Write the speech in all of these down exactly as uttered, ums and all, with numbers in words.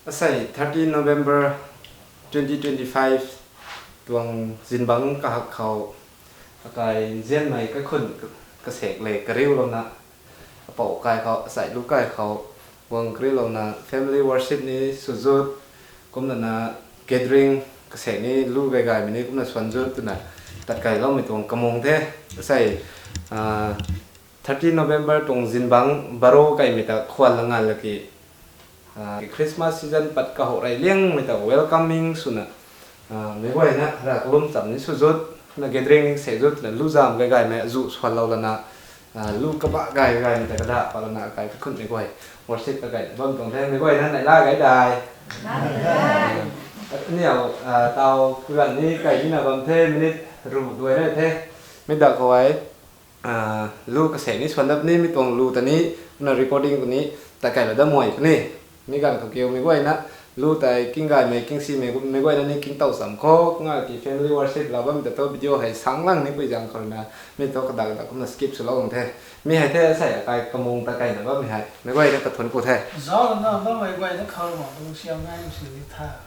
Asei thirty November twenty twenty-five tuang zingbangc kahak khou akai nzianmei kaikhun kasek le kariulouna, apou kai khou, asei lu kai khou, guang kariulouna family worship ni swzut, kumlana gathering kasek ni lu gay gaymei ni kumna swanzut twna tatkailoumei tuang kamung the. Asei thirty November tuang zingbangc baro kaimei ta khwan langa laki, Christmas season pat kahou rey liangmei ta welcoming swna, meic guayna Rav kalum cham ni swzut, na gathering ni kasek zut twna lu zam gay gaymei azu swanlou lana, lu kabah gay gaymei ta kada pat lana akai kakhunmei guay worship kagayna bam tuang the. Meic guayna neihla gay dai. Aniu tau kuran ni kai nina bam the, minute ru duai na the. Mi da khou ai lu kasek ni swan dap ni, mi tuang lu ta ni, kumna recording khou ni tatkailou dat mei puni. Mi ganv khou kiu meic guayna lu tei king gaymei, king simei, meic guayna ni king tow cham khou nga ki family worship lou bammei ta thu video hei sang lang ni pui zang khou ruina mi thu kadak kadak kumna skip swlou ang the. Mi hei the asei akai kamung tatkaina bammei hei meic guayna kathun ku the. Zauclouna bammei guayna khou mak tu siam nai si tha.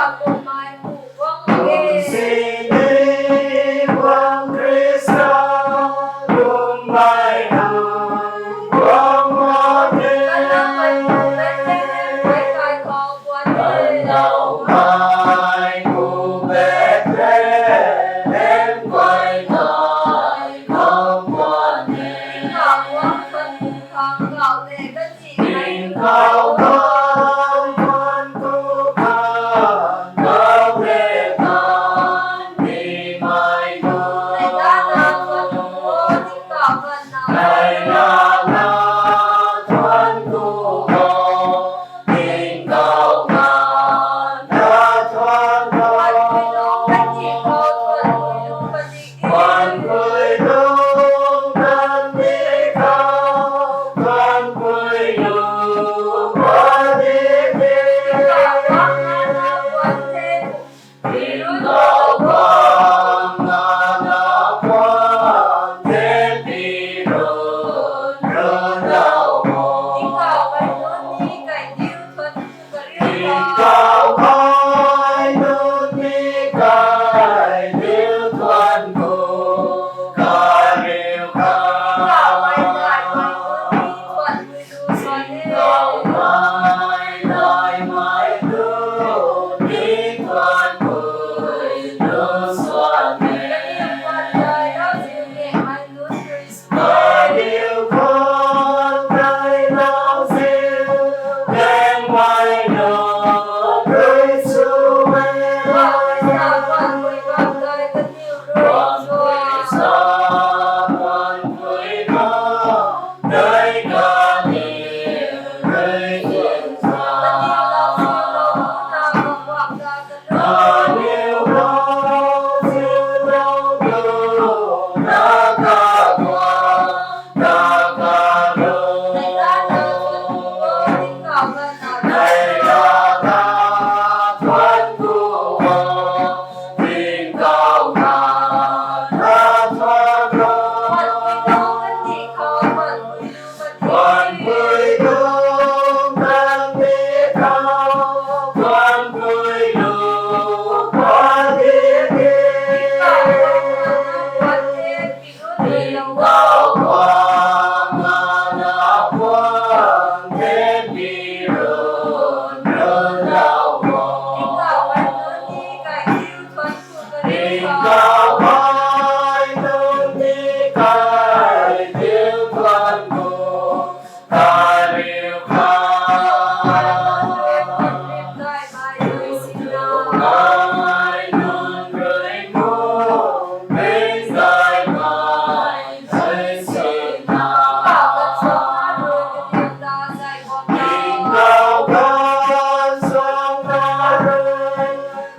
Kummei pu guang mak ge. Sini guang Khrista, kummei nang guang mak ge. Kanaumei pu Bethlehem guay kai khou guang ge. Kanaumei pu Bethlehem guay kai khou guang ge. Tingkauh guang thuanc ku khang kau de kani. Tingkauh guang thuanc ku khang kau de kani mei nu. Neihla na thuanc ku o, tingkauh ganv na. Neihla na thuanc ku o, tingkauh ganv na thuanc ku o. Thuanc ku o, kani khou thuanc ku o, kani Thuanc ku o, thuanc ku o, thuanc ku o, thuanc ku o. Tingkauh guang na na thuanc the, pi run run lou o. Tingkauh guang na ni kai diu thuanc Tingkauh guang nunc ni kai diu thuanc ku kariu kha. Tingkauh guang nai mei nunc ni thuanc ku lu suan e. Kariu khang kai nau si, gaengmei nunc rui sw e. Guang Khrista, guang pui nunc, kai kaniw rui yin sa. Kaniw rui sw lou tu, na ka guang. Tingkauh guang na na thuanc the, pi run run lou o. Tingkauh guang nunc ni kai diu thuanc ku kariu kha. Tingkauh guang nunc ni kai diu thuanc ku kariu kha. Nai nunc rui mu, pei zai nai, zai si na. Tingkauh ganv suang na rui,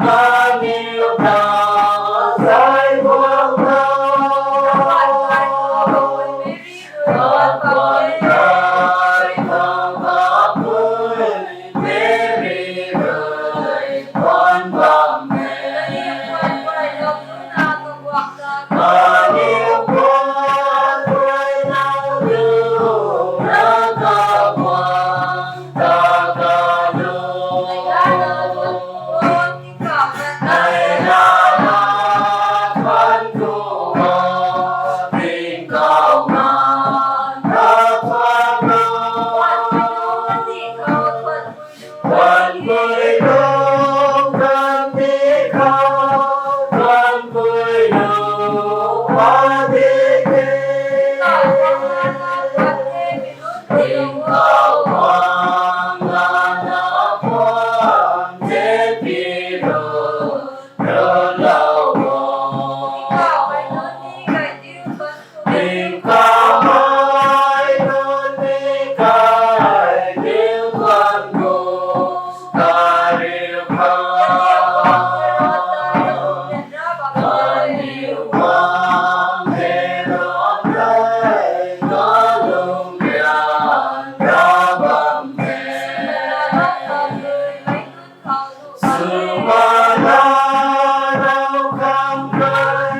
kaniw ta zai guang na. Tingkauh ganv kai khang kapui, Meri rui thuanc bam e. Kaniw thuanc guay lou tu na kaguak ta. Kaniw thuanc guay lou tu na kaguak ta ka lu. Nai la na thuanc ku o, tingkauh ganv nai la na thuanc ku o, tingkauh ganv na thuanc ku o. Thuanc ku o, tingkauh thuanc ku o. Thuanc ku o, thuanc ku o, thuanc ku o, thuanc ku o. Tingkauh guang na na thuanc the, pi run run lou o. Tingkauh guang nunc ni kai diu thuanc ku kariu kha. Kaniw guang Herod rui kalum rian ra bam e. Sumana rau khang kai,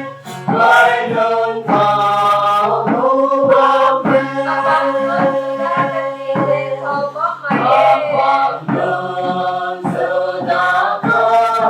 kai nunc khou nu bam e. Apam nunc Juda kati le khou bam e. Apam nunc Juda kati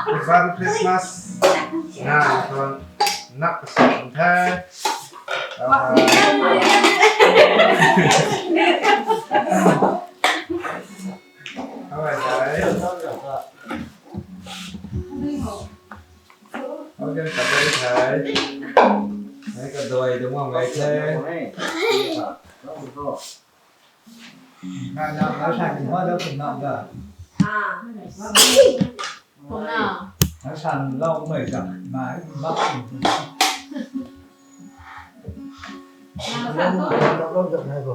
Advance Christmas. Na, tuan nak pasang the. How are you? How can I say? Nai ka doi dum ngai the. Nai na, nai sa ni ma da kum na da. Ah. Kum na. Nai sa lau mai da. Nai ma. Nai sa tu. Lau lau da nai ko.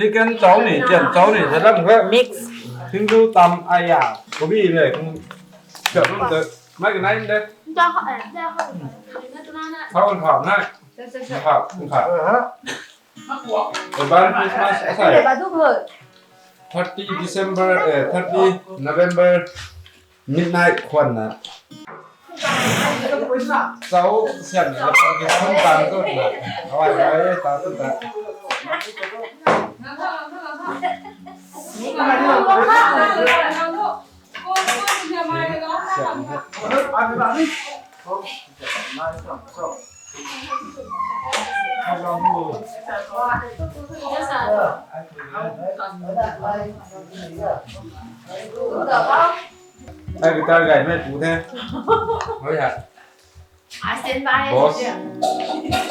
Chicken chau ni, chicken chau ni, sa lam khe. Mix. Hindu tam aya. Kobi le. Kung. Kau rum de. Mai kanai de. Nda ha, eh, nda ha. Khau khau na. Khau khau. Khau. Advance Christmas asai. Thirty December, eh, thirty November midnight khwan na. Chau sian na, pang ki thun tang tu na. Awai, awai, ta tu ta. Ai guitar gay mei pu the. Hoi ha. I stand by. Boss.